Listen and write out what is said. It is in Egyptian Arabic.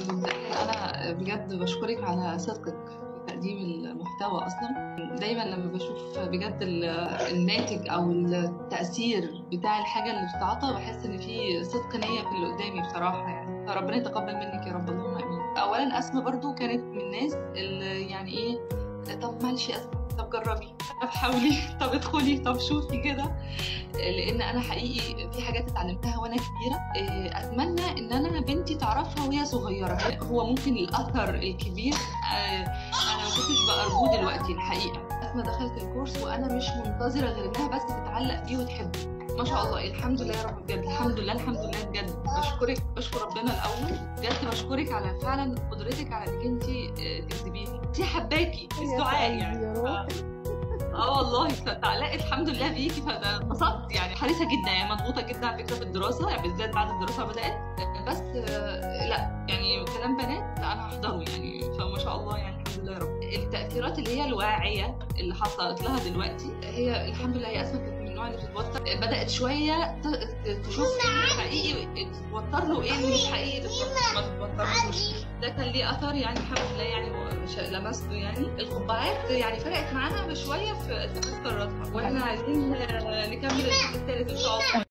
مبدئيا انا بجد بشكرك على صدقك في تقديم المحتوى. اصلا دايما لما بشوف بجد الناتج او التأثير بتاع الحاجة اللي بتتعطى بحس ان في صدق نية في اللي قدامي بصراحة يعني، فربنا يتقبل منك يا رب، اللهم امين. اولا اسماء برضو كانت من الناس اللي يعني ايه، طب معلش يا اسماء، طب جربي، طب حاولي، طب ادخلي، طب شوفي كده، لان انا حقيقي في حاجات اتعلمتها وانا كبيرة اتمنى ان انا بنتي تعرفها وهي صغيرة. هو ممكن الاثر الكبير انا ما كنتش بارجوه دلوقتي الحقيقة. اسماء دخلت الكورس وانا مش منتظره غير انها بس تتعلق بيه وتحبه، ما شاء الله، الحمد لله يا رب، بجد الحمد لله الحمد لله بجد. بشكرك، بشكر ربنا الاول بجد، بشكرك على فعلا قدرتك على انك انت تجذبيني، انت حباكي الدعاء يعني. والله فتعلقت الحمد لله بيكي، فده انبسطت يعني. حريصة جدا يعني، مضغوطه جدا على فكرة في الدراسة يعني، بالذات بعد الدراسة بدات، بس لا يعني كلام بنات لا انا هحضره يعني، فما شاء الله يعني الحمد لله يا رب. التاثيرات اللي هي الواعية اللي حصلت لها دلوقتي، هي الحمد لله هي اصلا كانت من النوع اللي بتتوتر، بدات شوية تشوف حقيقي تتوتر له ايه اللي مش حقيقي ما تتوترلوش، ده كان ليه اثر يعني الحمد لله يعني لمسته يعني. القبعات يعني فرقت معانا بشوية في اتخاذ قراراتها، واحنا عايزين نكمل الجزء الثالث ان شاء الله.